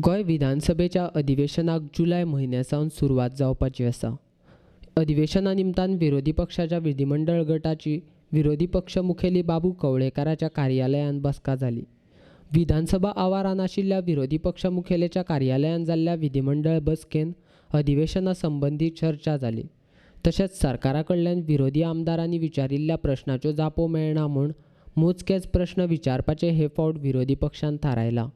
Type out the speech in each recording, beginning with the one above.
गोंय विधानसभेच्या अधिवेशनाक जुलय म्हयन्या सावन सुरवात जावपाची आसा. अधिवेशना निमतान विरोधी पक्षाच्या विधिमंडळ गटाची विरोधी पक्ष मुखेली बाबू कवळेकाराच्या कार्यालयांत बसका जाली. विधानसभा आवारान आशिल्ल्या विरोधी पक्ष मुखेलेच्या कार्यालयांत जाल्ल्या विधिमंडळ बसकेन अधिवेशना संबंदी चर्चा जाली. तशेंच सरकारा कडल्यान विरोधी आमदारांनी विचारिल्ल्या प्रश्नाच्यो जापो मेळना म्हूण मोजकेच प्रश्न विचारपाचे हे फावट विरोधी पक्षान थारायलां.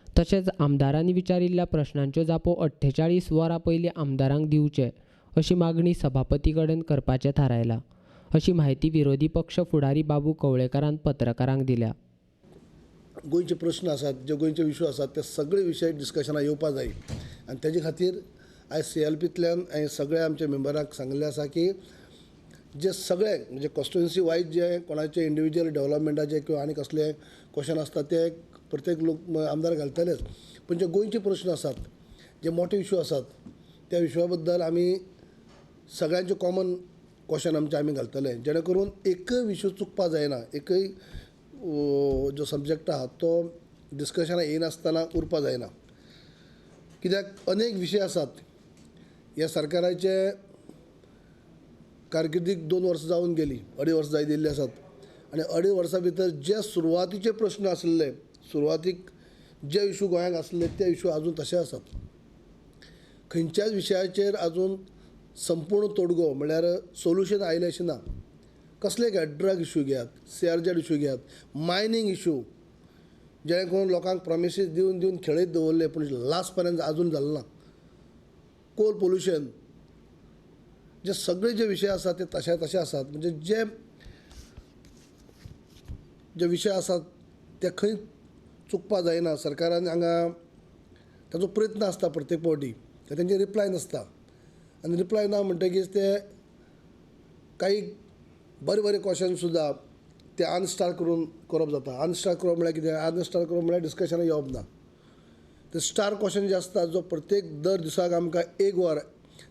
तशेंच आमदारांनी विचारिल्ल्या प्रश्नांच्यो जापो 48 वरां पयलीं आमदारांक दिवचे अशी मागणी सभापती कडेन करपाचें थारायलां, अशी म्हायती विरोधी पक्ष फुडारी बाबू कवळेकारान पत्रकारांक दिल्या. गोंयचे प्रश्न आसात, जे गोंयचे इशू आसात ते सगळे विशय डिस्कशनाक येवपा जाय आनी तेजे खातीर आयज सीएलपींतल्यान हांवें सगळ्या आमच्या मेंबरांक सांगिल्लें आसा की जे सगळे म्हणजे कॉन्स्टिट्युएन्सी वायज जे कोणाचे इंडिविज्युअल डेवलपमेंटाचे किंवा आनी कसले क्वेश्चन आसता ते प्रत्येक लोक आमदार घालतलेच, पूण जे गोंयचे प्रश्न आसात, जे मोठे इशू आसात त्या विशया बद्दल आमी सगळ्यांचे कॉमन क्वेश्चन आमचे आमी घालतले, जेणे करून एकय विशय चुकपा जायना, एकय जो सब्जेक्ट आहा तो डिस्कशनाक येयनासतना उरपा जायना. कित्याक अनेक विशय आसात. ह्या सरकाराचे कारकिर्दीक 2 वर्सां जावन गेली, 2.5 वर्सां जायत येयल्ली आसात आनी 2.5 वर्सां भितर जे सुरवातीचे प्रश्न आसले, सुरवातीक जे इशू गोंयांक आसले ते इशू आजून तशे आसात. खंयच्याच विशयाचेर आजून संपूर्ण तोडगो म्हळ्यार सोल्युशन आयलें अशें ना. कसले घेयात, ड्रग इशू घेयात, सीआरजेड इशू घेयात, मायनींग इशू, जेणे करून लोकांक प्रोमिसीस दिवन दिवन खेळयत दवरले पूण लास्ट पर्यंत आजून जालें ना. कोल पोल्युशन, जे सगळे जे विशय आसात ते तशे तशे आसात. म्हणजे जे जे विशय आसात ते खंय चुकपा जायना. सरकारान हांगा ताचो प्रयत्न आसता प्रत्येक फावटी, तेंचे रिप्लाय नासता आनी रिप्लाय ना म्हणटकीच ते काही बरे बरे क्वेश्चन सुद्दां ते अनस्टार करून करप जाता. अनस्टार करप म्हळ्यार कितें? अनस्टार करप म्हळ्यार डिस्कशनाक येवप ना. ते स्टार क्वेश्चन जे आसता जो प्रत्येक दर दिसाक आमकां 1 वर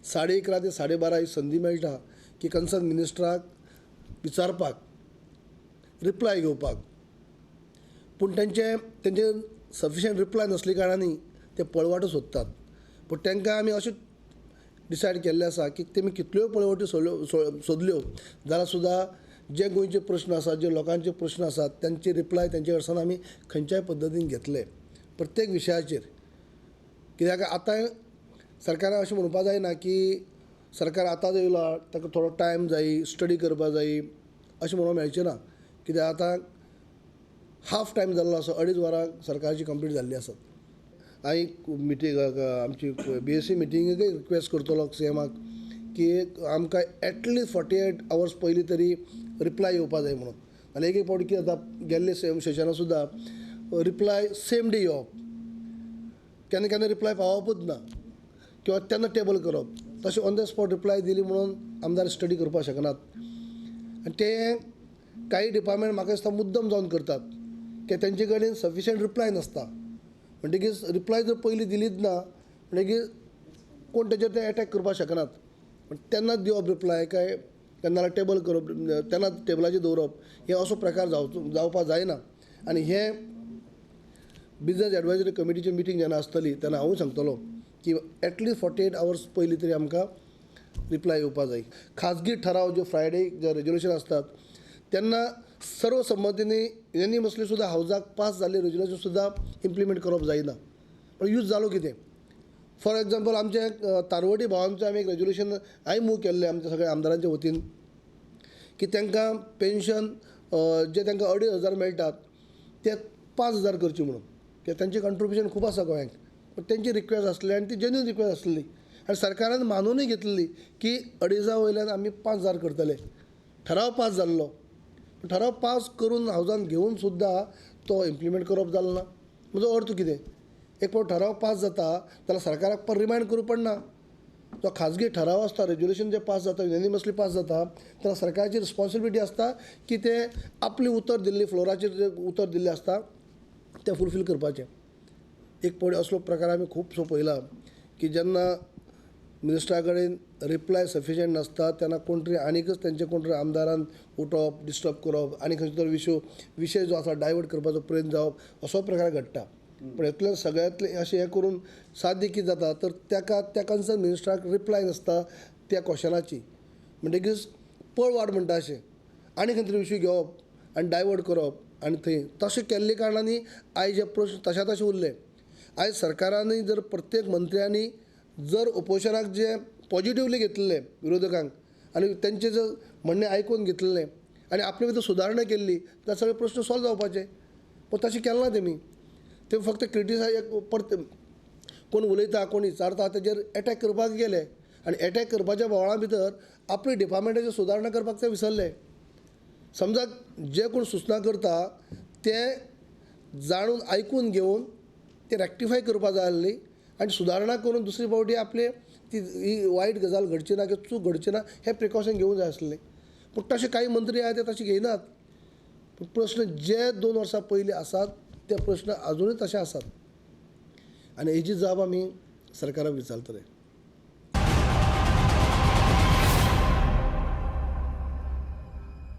11:30 ते 12:30 ही संदी मेळटा की कन्सर्न मिनिस्टराक विचारपाक, रिप्लाय घेवपाक, पूण तेंचे तेंचे सफिशियंट रिप्लाय नासले कारणांनी ते पळवाटो सोदतात. पूण तांकां आमी अशें डिसायड केल्लें आसा की तेमी कितल्योय पळवटी सोदल्यो जाल्यार सुद्दां जे गोंयचे प्रश्न आसात, जे लोकांचे प्रश्न आसात तांचे रिप्लाय तेंचे कडल्यान आमी खंयच्याय पद्दतीन घेतले प्रत्येक विशयाचेर. कित्याक आतां सरकारान अशें म्हणपाक जायना की सरकार आतांच येयला ताका थोडो टायम जाय, स्टडी करपाक जाय, अशें म्हणूंक मेळचें ना. कित्याक आतां हाफ टायम जाल्लो आसा, 2.5 वरां सरकाराची कंप्लीट जाल्ली आसात. हांवें मिटींग आमची बीएसी मिटिंगेकय रिक्वेस्ट करतलो सीएमाक की आमकां एटलिस्ट 48 आवर्स पयलीं तरी रिप्लाय येवपा जाय म्हणून. आनी एक एक फावटी कितें जाता, गेल्ले सेम सेशना सुद्दां रिप्लाय सेम डे येवप, केन्ना केन्ना रिप्लाय पावपूच ना किंवा तेन्ना टेबल करप, तशें ऑन the spot reply दिली म्हणून आमदार स्टडी करपाक शकनात. आनी ते कांय डिपार्टमेंट म्हाका दिसता मुद्दम जावन करतात की तेंचे कडेन सफिशियंट रिप्लाय नासता, म्हणटकीच रिप्लाय जर पयलीं दिलीच ना म्हणटकीच कोण तेजेर ते एटॅक करपाक शकनात. पण तेन्नाच दिवप रिप्लाय काय तेन्ना टेबल करप, तेन्ना टेबलाचेर दवरप, हे असो प्रकार जावपाक जायना. आनी हे बिजनेस एडवायजरी कमिटीची मिटींग जेन्ना आसतली तेन्ना हांवूय सांगतलो की एटलिस्ट 48 आवर्स पयलीं तरी आमकां रिप्लाय येवपाक जाय. खाजगी ठराव जे फ्रायडे जे रेजोल्युशन आसतात तेन्ना सर्वसंमतींनी युनॅनिमसली सुद्दां हावजाक पास जाल्ले रेजोल्युशन सुद्दां इम्प्लिमेंट करप जायना. पण यूज जालो कितें? फॉर एग्जाम्पल आमचे तारवटी भावांचें आमी एक रेजोल्युशन हांवें मूव केल्लें आमच्या सगळ्या आमदारांच्या वतीन की तांकां पेन्शन जे तांकां 2500 मेळटात ते 5000 करचे म्हणून, कित्याक तांचें कंट्रिब्युशन खूब आसा गोंयांक. पूण तेंची रिक्वेस्ट आसली आनी ती जेन्यून रिक्वेस्ट आसली आनी सरकारान मानूनय घेतली की 2500 वयल्यान आमी 5000 करतले. ठराव पास जाल्लो, ठराव पास करून हावजान घेवन सुद्दां तो इम्प्लिमेंट करप जालो ना. म्हजो अर्थ कितें, एक फावट ठराव पास जाता जाल्यार सरकाराक पर रिमायंड करूंक पडना. जो खाजगी ठराव आसता, रेजोल्युशन जें पास जाता, युनॅनिमसली पास जाता, तेन्ना सरकाराची रिस्पॉन्सिबिलिटी आसता की ते आपली उतर दिल्ली, फ्लोराचेर जें उतर दिल्लें आसता तें फुलफील करपाचें. एक फावट असलो प्रकार आमी खुबसो पळयला की जेन्ना मिनिस्टरा कडेन रिप्लाय सफिशियंट नासता तेन्ना कोण तरी आनीकच तेंचे कोण तरी आमदारान उठप, डिस्टर्ब करप आनी खंयचो तरी विशय जो आसा डायवर्ट करपाचो प्रयत्न जावप, असो प्रकार घडटा. पूण हेतूंतल्यान सगळ्यांतलें अशें हें करून साध्य कितें जाता तर ताका त्या कन्सर्न मिनिस्टराक रिप्लाय नासता त्या क्वेश्चनाची, म्हणटकीच पळवाट म्हणटा अशें आनी खंय तरी विशय घेवप आनी डायवर्ट करप आनी थंय तशें केल्ले कारणांनी आयज हे प्रश्न तश्या तशे उरले. आयज सरकारांनी जर प्रत्येक मंत्र्यांनी जर उपोशणाक जे पॉजिटिवली घेतलें विरोधकांक आनी तेंचें जर म्हणणें आयकून घेतलें आनी आपले भितर सुदारणा केल्ली जाल्यार सगळे प्रश्न सॉल्व जावपाचे. पूण तशें केलें ना तेमी. ते फक्त क्रिटिसायज परते कोण उलयता कोण विचारता तेजेर एटॅक करपाक गेले आनी एटॅक करपाच्या बोवाळा भितर आपली डिपार्टमेंटाची सुदारणा करपाक ते विसरले. समजा जे कोण सुचना करता ते जाणून आयकून घेवन ते रेक्टिफाय करपा जाय आसली आनी सुदारणा करून दुसरी फावटी आपले ती ही वायट गजाल घडची ना किंवा चूक घडची ना हें प्रिकॉशन घेवंक जाय आसलें. पूण तशें कांय मंत्री आहा ते तशें घेयनात. पूण प्रश्न जे 2 वर्सां पयलीं आसात ते प्रश्न आजुनूय तशे आसात आनी हेजी जाप आमी सरकाराक विचारतले.